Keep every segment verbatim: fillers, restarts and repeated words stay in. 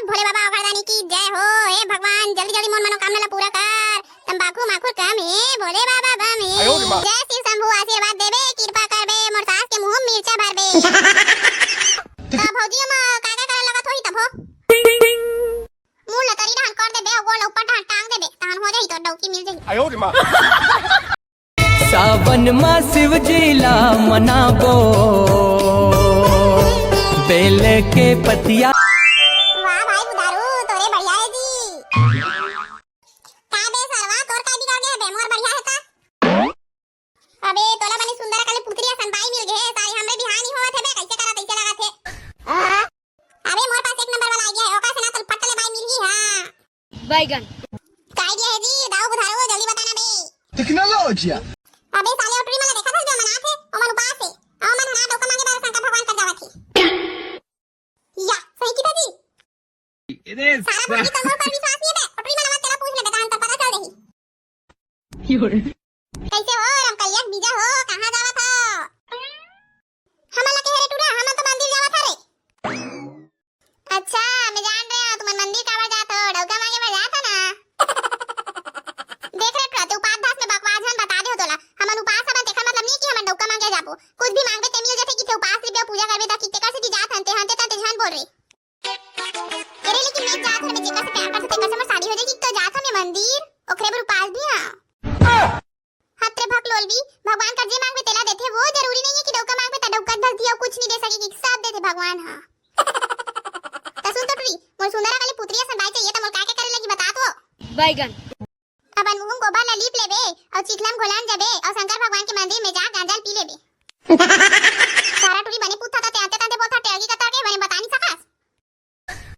भोले बाबा अघरदानी की जय हो। हे भगवान, जल्दी जल्दी मोर मनोकामना ला पूरा कर। तंबाकू माखुर कम हे, भोले बाबा बम हे। आयो रे माँ। जय शिव शंभू, आशीर्वाद देबे, कृपा करबे, मोर सास के मुंह में मिर्चा भरबे। त भौजी, हम का का करे लगत होही तब हो? मुंह ल तरी डहान कर देबे, अउ गोड़ ल ऊपर डहान टांग देबे, तहन हो जाही, तोर डौकी मिल जाही। आयो रे माँ। सावन मा शिव जी ला मनाबो, बेल के पतिया। वाह भाई बुधारू, तोरे बढ़िया हे जी। का बे सरवा, तोर का बिगड़ गे हे बे, मोर बढ़िया हे त। अबे तोला बने सुंदर अकन ले पुतरी असन बाई मिल गे हे, सारी हमरे बिहाव नइ होवत हे बे, कइसे करत अइसे लगत हे। अबे मोर पास एक नंबर वाला idea हे, ओकर से ना तोला फट ले बाई मिलही, हाँ। बैगन। का idea हे जी? दाऊ बुधारू, जल्दी बता ना बे। टेक्नोलॉजिया। अबे साले, ओ टुरी मन ला देखत हस बे, मनात हे, ओमन उपास हे। अउ ओमन ह ना डौका मांगे बर शंकर भगवान कर जावत हे। या, सही किथे जी? अरे सारा भौजी, तोर मोर पर विश्वास नइ हे बे। ओ टुरी मन ला तेला पूछ ले बे, तहन त पता चल देही। कइसे हो रमकलिया के बीजा हो, कहाँ जावत हो? हमन ला के हरे टुरा, हमन तो मंदिर जावत हरे। अच्छा, मैं जान रहे हो, तुमन मंदिर काबर जात हो, डौका मांगे बर जात हो ना। देख रे टुरा, ते उपास धास में बकवास झन बता दे हो तोला। हमन उपास हवन, तेकर मतलब नहीं कि हमन डौका मांगे जाबो। कुछ भी मांगबे ते मिल जथे, किथे उपास रहिबे, पूजा करबे त कि तेकर सेती जात हन, ते हन, ते तन झन बोल रे। अरे लेकिन मैं जात हन, मैं जेकर से प्यार करथों, तेकर से मोर शादी हो जाही, तो जात हन मैं मंदिर, ओकरे बर उपास भी हाँ। हत रे भकलोलवी, भगवान कर जे मांगबे तेला देथे, वो जरूरी नहीं है कि डौका मांगबे त डौका भर दिया, कुछ नहीं दे सके कि सब देथे भगवान ह। त सुन तो टुरी, मोर सुंदर वाली पुतरी असन बाई चाहिए त मोर का का करे लगी बता तो। बैगन। अपन मुंह गोबर ला लीप लेबे, अउ चिखला म घोलन जाबे, अउ शंकर भगवान के मंदिर में जा गांजा ल पी लेबे। सारा टुरी बने पूछत हस, ते आते ताते बोलत हस, टेलगी कतर के बने बता नहीं सकस।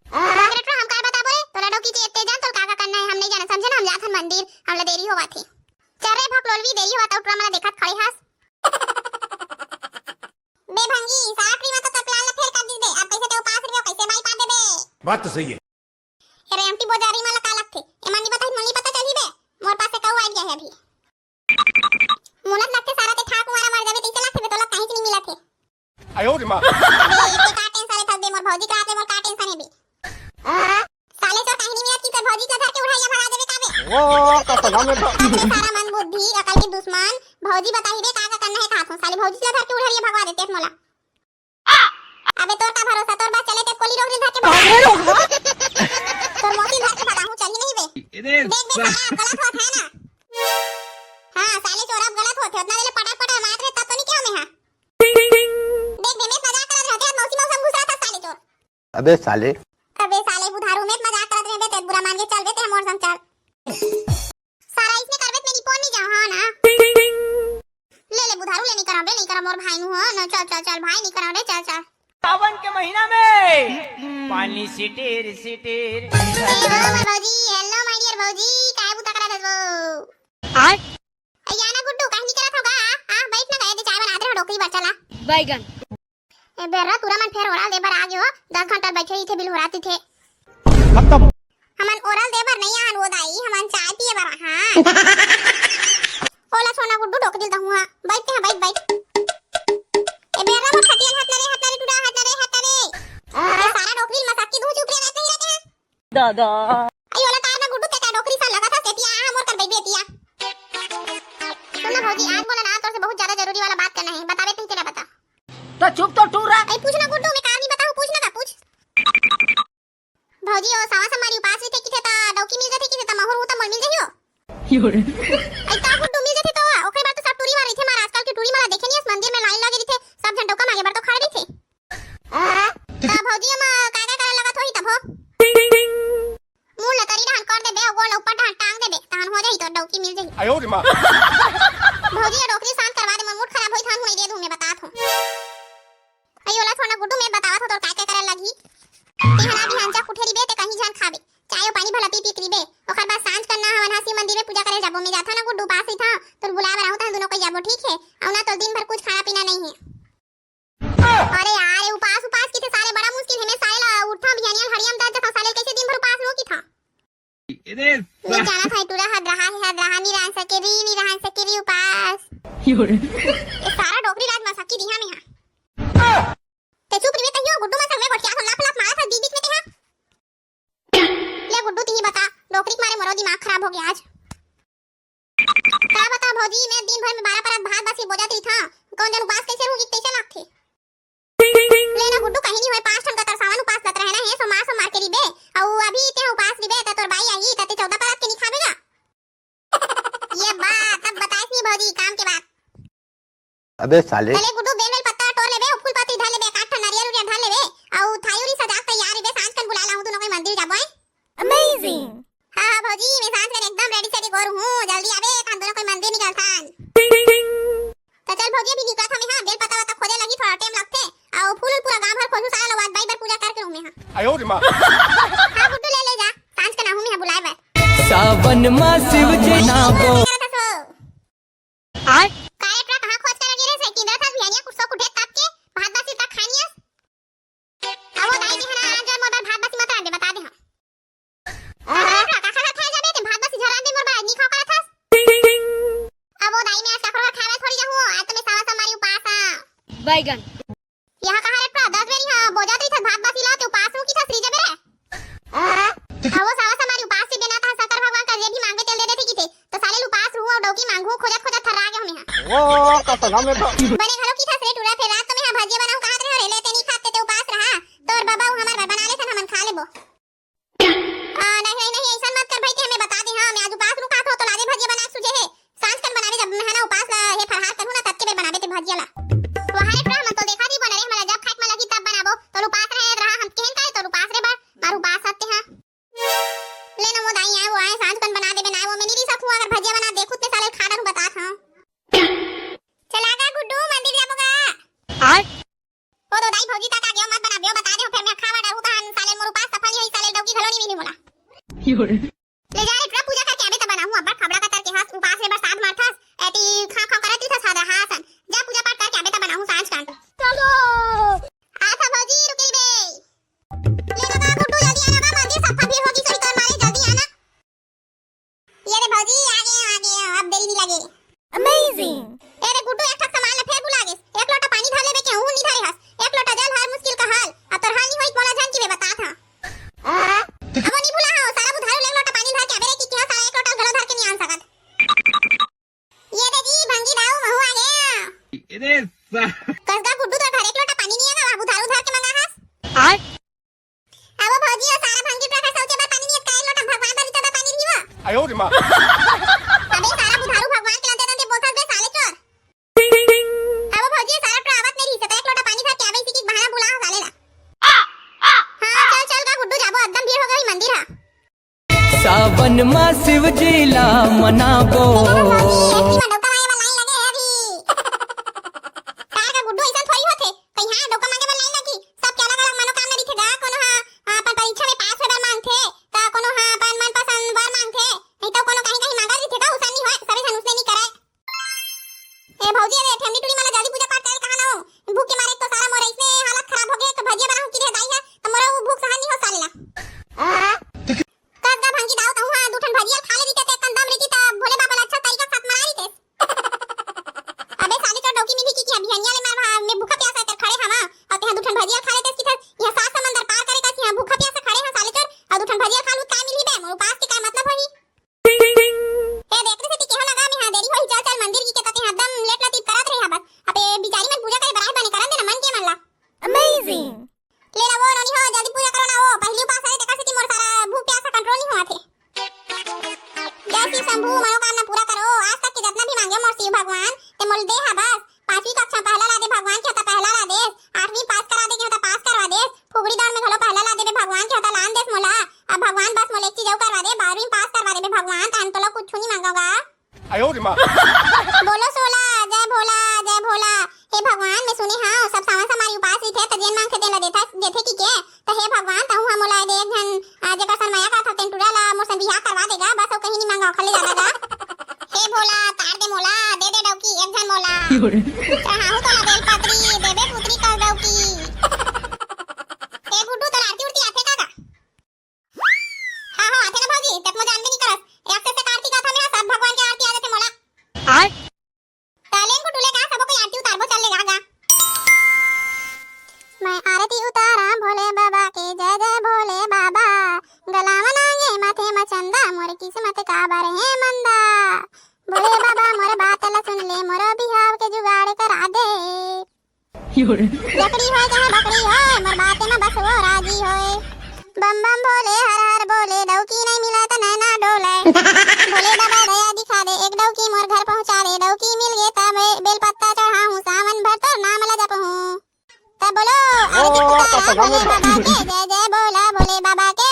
डॉक्टर, हम काय बताबो रे? तोला डौकी के एते जान, तोला का का करना हे, हम नहीं जाना, समझे ना? हम जाथन मंदिर, हमला देरी होवत हे। चल रे भकलोलवी, देरी होवत, अउ टुरा मन ला देखत खड़े हस। बे भंगी, सारा टुरी मन तो तोर plan ला fail कर दिस बे। अब कइसे ते उपास रहिबे, कइसे बाई पा देबे? बात तो सही है। अरे एमटी बोजारी मन ला का लगथे? एमन नहीं बताही, मोला नहीं पता चलही बे। मोर पास एक अउ idea हे अभी। मोला लगथे सारा ते ठाकुमारा मर जाबे, तइसे लगथे बे, तोला काहीच नहीं मिलत हे। आयो रे माँ। अबे, एके का tension लेथस बे, मोर भौजी के रात ले मोर का tension हे बे। साले चोर, काहीं नहीं मिलत कि ते भौजी ला धर के उड़हरिया भगा देबे का बे? वो तो सलाम है तो। अबे सारा मंद बुद्धि, अकल के दुश्मन, भौजी बताही बे का का करना हे कहाथों, साले भौजी ला धर के उड़हरिया भगवा देते मोला। अबे तोर का भरोसा, तोर बस चले ते कोली रोक धर के भगा। तोर मौसी धर के भगाहूँ, चलही नहीं बे। देख बे साला, गलत होत हे ना। हाँ, साले चोर अब गलत होत हे, ओतना देर ले पटाक पटाक मारत रहे, तब तो नहीं कहेंव मैं, हाँ। देख बे, मैं मजाक करत रहेंव, मौसी मौसा घुसरा था साले चोर। अबे साले। अबे साले बुधारू, मैं मजाक करत रहेंव बे, ते बुरा मान के चल बे, ते मोर संग चल। सारा इसने करबे त मैं रिपोर्ट नहीं जाऊँ, हाँ ना? ले ले बुधारू, ले नहीं करव बे, नहीं करव, मोर भाई नू हो ना, चल चल चल भाई, नहीं करव रे, चल चल। सावन के महीना में पानी सिटिर सिटिर। ए हो मोर भौजी, hello my dear भौजी, काय बुता करत हस वो? आय? ए, या ना गुड्डू, काहे नहीं करत हो गा? आ, आ, बैठ ना, गए दे चाय बनात रहे, डोकरी बर चला। बैगन। ए बेर्रा टुरा मन फेर ओरल दे बर आ गे हो, दस घंटा बैठे रहिथे, बिल होरात रहिथे। खत्म। हमन ओरल दे बर नहीं आन वो दाई, हमन चाय पिए बर आहान। ओला छोड़ ना गुड्डू, डोकरी ल दहूँ हाँ, बैठ ते हाँ, बैठ, बैठ। ए बेर्रा मोर खटिया ल हट ना रे, हट ना रे टुरा, हट ना रे, हट ना रे। ए सारा डोकरी ल मसक के दूँ, चुप रे, बैठ नहीं रहते हैं। दादा। अई ओला टार ना गुड्डू, ते का डोकरी सन लगत हस, एतिया आ मोर कर बइठ बे एतिया। सुन ना भौजी, आज मोला ना तोर से बहुत ज्यादा जरूरी वाला बात करना हे, बताबे तही तेला बता। तो चुप तो टूरा। अई पूछ ना गुड्डू, मैं का नहीं बताहूँ, पूछ ना का पूछ। भौजी ओ सावा संगवारी उपास रहिथे किथे त डौकी मिल जाथे किथे त महुर हूँ त मोल मिल जाही ओ। अई का गुड्डू मिल जाथे त ओकरे बर तो सब टूरी मन रहिथे मार, आजकल के टूरी मन ला देखे नहीं हस, मंदिर में लाइन लगे रहिथे, सब झन डौका मांगे बर तो खड़े रहिथे। त भौजी, ओमा का का करे लगत होही तभो? मुंह ल तरी डहान कर देबे, अउ गोड़ ल ऊपर डहान टांग देबे, तहन हो जाही, तोर डौकी मिल जाही। आयो रे माँ। भौजी, ये डोकरी शांत करवा दे, मोर मूड खराब होही, तहन हुई दे दूँ, मैं बतात हूँ। अई ओला छोड़ ना गुड्डू, मैं बतावत हूँ, तोर का का करे लगही। तेहना बिहान जा कुठे रिबे, ते कहीं झन खाबे, चाय अउ पानी भला पी पी के रिबे, ओकर बाद सांझ करना हवन हा शिव मंदिर में पूजा करे जाबो, मैं जाथव ना गुड्डू, उपास रहिथव, तोर बुलाए बर आहूँ, तहन दुनों कोई जाबो, ठीक हे? अउ ना तोर दिन भर कुछ खाना पीना नहीं हे। अरे यार, ये उपास उपास किथे साले, बड़ा मुश्किल हे। मैं साले ला उठथव बिहनिया ल हड़िया म दत जथव साले, कैसे दिन भर उपास रहो किथा? अरे मैं जाना था टूरा हद रहा है, हद रहा नहीं रहन सके री, नहीं रहन सके री उपास। ये सारा डोकरी राज मसकी दिहा में हा। ते चुप रिवे तहियो, गुड्डू मसक में गोठिया थो लप लप मारा था बीच बीच में ते हा। तिही बता, डोकरी के मारे मोरो दिमाग खराब हो गया आज। का बता भौजी, मैं दिन भर में बारह परत भात बासी बोजत रहिथंव, कौन जन उपास कैसे रहूं कि कैसे लागथे। ले ना गुड्डू, कहीं नहीं होय, पांच ठन का तरसावन उपास लत रहे ना हे, सोमार सोमार के रिबे, अउ अभी ते उपास रिबे त तोर बाई आही त ते चौदह परत के नहीं खाबे गा। ये बात अब बताइस नहीं भौजी, काम के बात। अबे साले। अरे गुड्डू, बेल बेल पत्ता टोर लेबे, अउ फूल पत्ती धर लेबे, एक आठ ठन नरियर उरियर धर लेबे, अउ थाई उरी सजा के तैयार रिबे, सांझ कन बुला लाहूं, दुनों कोई मंदिर जाबो। Amazing। हाँ हाँ भौजी, मैं सांझ कन एकदम ready सेडी गोर हूँ, जल्दी आबे, तहां दुनों कोई मंदिर निकलथन। त चल भौजी, अभी निकलत हंव मैं, हाँ, बेल पत्ता वत्ता खोजे लगी, थोड़ा time लगथे, अउ फूल उल पूरा गांव भर खोजहूं, सारा लोग आज बाई बर पूजा करके रहूं मैं, हाँ। आयो रे माँ। हाँ गुड्डू, ले ले जा, सांझ कन आहूं मैं, हाँ, बुलाए बर। सावन मा शिव जी नाबो। करत हस वो। आय। का रे टुरा, कहाँ खोज कर लगे रे से? किंदरा था बिहानिया कुछ सो कुठे ताप के भात बासी तक खानियस। अब वो दाई जी है ना, आज मोर बर भात बासी मत रांधे, बता दे हम। अरे टुरा, का खा खा खाए जाबे ते? भात बासी झरान दे मोर बर, नहीं खाओ करत हस। अब वो दाई, मैं आज काकरो घर खाए थोड़ी जाहूं, आज तो मैं सावा समारी उपास हां। बैगन। यहाँ कहाँ रे टुरा, दस बेरी हाँ बोजा तो इथस भात बासी ला, ते उपास रहूं किथस रे जबे रे। हाँ, वो सावा समारी उपास से बिना तहां शंकर भगवान का जे भी मांगे तेल दे देथे किथे, तो साले ल उपास रहूं अउ डौकी मांगहूं, खोजत खोजत थर्रा गे हंव मैं हा। वो का सलाम है तो। बने घलो किथस रे टुरा, फेर रात तो मैं हा भजिया बनाहूं कहत रहे रे, ले ते नहीं खाते ते उपास रहा, तोर बबा अउ हमर बर बना लेथन, हमन खा लेबो। आ, नहीं, नहीं, नहीं, अइसन मत कर भाई, ते हमें बता दे, हाँ, मैं आज उपास रहूं कहत हंव, तो लाजे भजिया बना के सूझे हे। सांझ कन बनाबे, जब मैं हा ना उपास ला, हे फरहार करहूं ना, तब के बेर बनाबे ते भजिया ला। वाह रे टुरा, हमन तो देखा नहीं बने रे, हमला जब खाए के मन लगही तब बनाबो, तो उपास रहे रहा, हम केहेन करे तो उपास रे बर, मार उपास हते हाँ। ले ना वो दाई आए, वो आए, सांझ कन बना देबे ना, वो मैं नहीं रही सकूं, अगर भजिया बना देखूं ते साले खा डरूं, बतात हंव। चला गा गुड्डू, मंदिर जाबो गा। आय। ओ दो दाई भौजी तक आ गयो, मत बनाबे, बता दे हो, फेर मैं खावा डरूं तहन साले मोर उपास सफल नहीं होई, साले डौकी घलो नहीं मिली मोला। ले जा रे टुरा, पूजा करके आबे त बनाहूं, अब्बड़ खबड़ा कतर के हस, उपास रे बरसात मारथस, एती खां खां करत रहिथस, हादा हासन। जा पूजा पाठ करके आबे त बनाहूं सांझ कान। चलो। आथा भौजी, रुके बे। ले ना बा, गुड्डू, जल्दी आना बा, मंदिर सफा भीड़ होगी, सही कर मारे, जल्दी आना। ये रे भौजी, आ गए, आ गए, अब देरी नहीं लगे। Amazing। ए रे गुड्डू, एक ठक सामान ला फेर भुला गेस। एक लोटा पानी धर लेबे के हूं नहीं धरे हस। एक लोटा जल हर मुश्किल का हल। अब तोर हल नहीं होई, बोला झन की बे बतात हां। अब नहीं भुला हां, सारा बुधारू ले एक लोटा पानी धर के आबे रे कि किहां सारा एक लोटा घलो धर के नहीं आन सकत। ये दे जी, भंगी दाऊ, महू आ गया। अरे सा- कस गा गुड्डू, तोर घर एक लोटा पानी नहीं है ना, बुधारू धर के मंगा हस। आय। अब वो भौजी, वो सारा भंगी टुरा का सौचे बर पानी नहीं है, काहे लोटा भगवान बर इतना पानी नहीं हुआ? आयो रे माँ। अबे सारा बुधारू भगवान के लंते लंते बोलथस बे साले चोर। अब वो भौजी, सारा टुरा आवत नहीं रही, तो एक लोटा पानी धर के आबे, इसी की बहाना बुला साले ला। हाँ, चल, चल गा गुड्डू, जाबो, एकदम भीड़ हो गई मंदिर हा। सावन मा शिव जी ला मनाबो। ए, वो भौजी, एक ही में डौका मांगे बर लाइन लगे है अभी। का गा गुड्डू, ऐसा थोड़ी होथे। कहीं हाँ, डौका मांगे बर लाइन लगी। सबके अलग-अलग मनोकामना रहिथे गा। कोनो हा, हा, अपन परीक्षा में पास होए बर मांगथे, त कोनो हा, अपन मनपसंद वर मांगथे। नहीं तो कोनो कहीं-कहीं मांगल रहिथे गा, उसन नहीं होए, सभी झन उसने नहीं करे। ए भौजी, अरे ठेमनी टूरी मन ला जल्दी पूजा पाठ करे कहा ना हो। भूख के मारे एक तो सारा मोर इसने हालत खराब हो गए, तो भजिया बनाहूं कि रे दाई है, तो मोर वो भूख सहन नहीं हो साले ला। कस गा भंगी दाऊ, तहूं हा दू ठन भजिया खा ले रहिते, ते एकदम रहिती, त भोले बाबा ला अच्छा तरीका के साथ मना रहिते। अबे साले चोर डौकी मिली कि, कि बिहनिया ले मार भा-, मैं भूखा प्यासा कर खड़े हवा, अउ तेहा दू ठन भजिया खा लेते कि थर, यह सात समंदर पार करे का, कि हां भूखा प्यासा खड़े हां साले चोर, अउ दू ठन भजिया खा लूं, त का मिलही बे, मोर उपास के का मतलब होही? ए देख रे, सेती केहो लगा, मैं हां देरी होही, चल, चल मंदिर की के, त तेहा एकदम लेट लतीफ करत रहे हा बस। अबे बिचारी मन पूजा करे बर आए बने करन दे ना मन के मन ला। Amazing। ले ला वो नोनी हो, जल्दी पूजा करो ना वो, पहली उपास है, देखा से कि मोर सारा भूख प्यास का control नहीं हुआ थे। जय शिव शंभू, मनोकामना पूरा करो, आज तक के जितना भी मांगे मोर शिव भगवान, ते मोल दे हा बस। पांचवी कक्षा पहला ला दे भगवान के होता पहला ला दे, आठवीं पास करा दे के होता पास करवा दे, फुगड़ी दौड़ में घलो पहला ला दे बे भगवान के होता लान देस मोला। अब भगवान बस मोला एक चीज अउ करवा दे, बारहवीं पास करवा दे बे भगवान, तहन तोला कुछ नहीं मांगोगा। आयो रे माँ। बोलो सोला, जय भोला, जय भोला। हे भगवान, मैं सुने हंव, सब सावन समारी उपास रहिथे, त जेन मांगथे तेन ला देथे, देथे कि के? त हे भगवान, तहूं ह मोला दे एक झन, आ, जेकर सन मया करथव तेन टूरा ला मोर सन बिहाव करवा देगा, बस अउ कहीं नहीं मांगव, खाली जादा गा। हे भोला, तार दे मोला, दे दे डौकी, एक झन मोला। चढ़ाहूं तोला बेलपत्री, देबे पुत्री कर डौकी। हे गुड्डू, तोला आरती उरती आथे का गा? हाँ, हाँ, आथे ना भौजी, ते तो मोला जानबे नहीं करस। एक से, से आरती गाथंव मैं, सब भगवान के आरती आ जाथे मोला। आय। त लेन गुड्डू ले गा, सबो कोई आरती उतारबो, चल ले गा, गा। मैं आरती उतारा भोले बाबा के, जय जय भोले बाबा। गला म नांगे टेमा टेमा चंदा, मोर किस्मत काबर हे मंदा। भोले बाबा मोर बात ला सुन ले, मोर बिहाव के जुगाड़ करा दे। लकड़ी होय चाहे बकरी होय, मोर बाते म बस वो राजी होय। बम बम भोले हर हर बोले, डौकी नहीं मिला त नैना डोले। भोले बाबा दया दिखा दे, एक डौकी मोर घर पहुंचा दे। डौकी मिल गे त बे-, बेलपत्ता चढ़ाहूं, सावन भर तोर नाम ला जपहूं। त बोलो, आरती उतारा भोले बाबा के, जय जय बोला भोले बाबा के।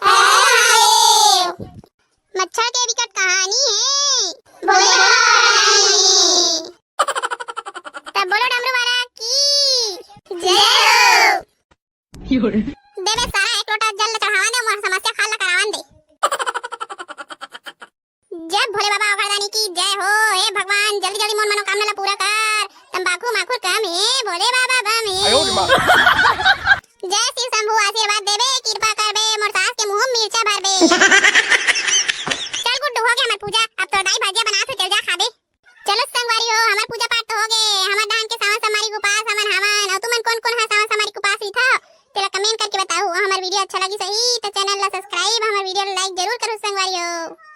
हर हर महादेव। मच्छर के बिकट कहानी हे। भोले बाबा रानी। तब बोलो डमरू वाला की जय हो। देवे सारा एक लोटा जल चढ़ावन दे, मोर समस्या हल करावन दे। जय भोले बाबा अवघड़दानी की जय हो। हे भगवान, जल्दी जल्दी मोर मनोकामना ला पूरा कर। तंबाकू माखुर कम हे, भोले बाबा बम हे। जय शिव शंभू, आशीर्वाद देबे, कृपा करबे, मोर सास के मुंह में मिर्चा भरबे। चल गुड्डू, हो गे हमर पूजा, अब तोर दाई भजिया बनात हे, चल जा खाबे। चलो संगवारी हो, हमर पूजा पाठ तो हो गे, हमर धान के सावन सोमवारी के उपास हमन हवन। अउ तुमन कोन कोन हा सावन सोमवारी के उपास रहिथव, तेला comment करके बताहू। हमर video अच्छा लगी सही त channel ला subscribe, हमर video ला like जरूर करो संगवारी हो।